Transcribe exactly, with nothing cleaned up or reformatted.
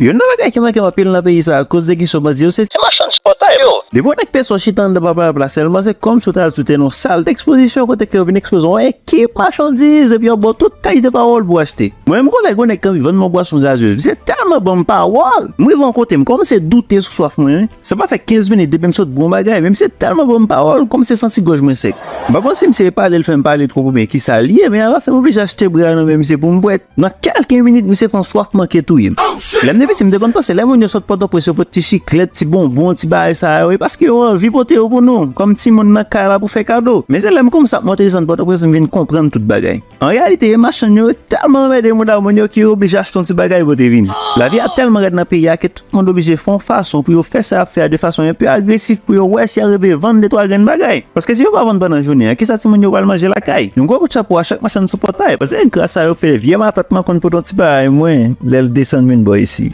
Youn nan bagay ki manke m anpil nan peyi sa a, akoz de kesyon bandi yo, se ti machann sipòtay yo. Depi yon nèg pèsò chita anndan papayòp la sèlman, se kòmsi w ta al sou tè nan yon sal dekspozisyon kote ke yo vin ekspoze yon ekip machandiz epi yo ba w tout kalite pawòl pou w achte. Mwen menm, kolèg, yon nèg k anvi vann mwen bwason gazez, misye tèlman ban m pawòl, m rive yon kote, m kòmanse doute sou swaf mwen, wi. Sa pa fè kenz minit depi m sot bwè yon bagay, men misye tèlman ban m pawòl, m kòmanse santi gòj mwen sèk. M pa konn si misye e pale, l fè m pale twòp oubyen kisa l ye, men alafen m oblije achte bwè a nan men misye pou m bwè. Nan kèlke minit, misye fè yon swaf manke touye m. Lè m te piti, m te konn panse lè moun yo sot Pòtoprens, yo pote ti chiklèt, ti bonbon, ti bagay sa yo, e paske yo anvi pote yo pou nou, kòm timoun nan kay la pou fè kado. Men se lè m kòmanse ap monte desann Pòtoprens, m vin konprann tout bagay. An reyalite, e machann yo tèlman anmède moun ak moun yo ke yo oblije achte yon ti bagay pote vini. Lavi a tèlman rèd nan peyi a ke tout moun oblije fè yon fason pou yo fè sa y ap fè a de fason enpe agresif pou yo wè si y a rive vann de twa grenn bagay. Paske si yo pa vann pandan jounen an, kisa timoun yo pral manje lakay? Yon gwo kout chapo a chak machann sou pòtay, paske se gras a yo fè vye matant mwen konn pote yon ti bagay mwen lè l desann vin bò isi.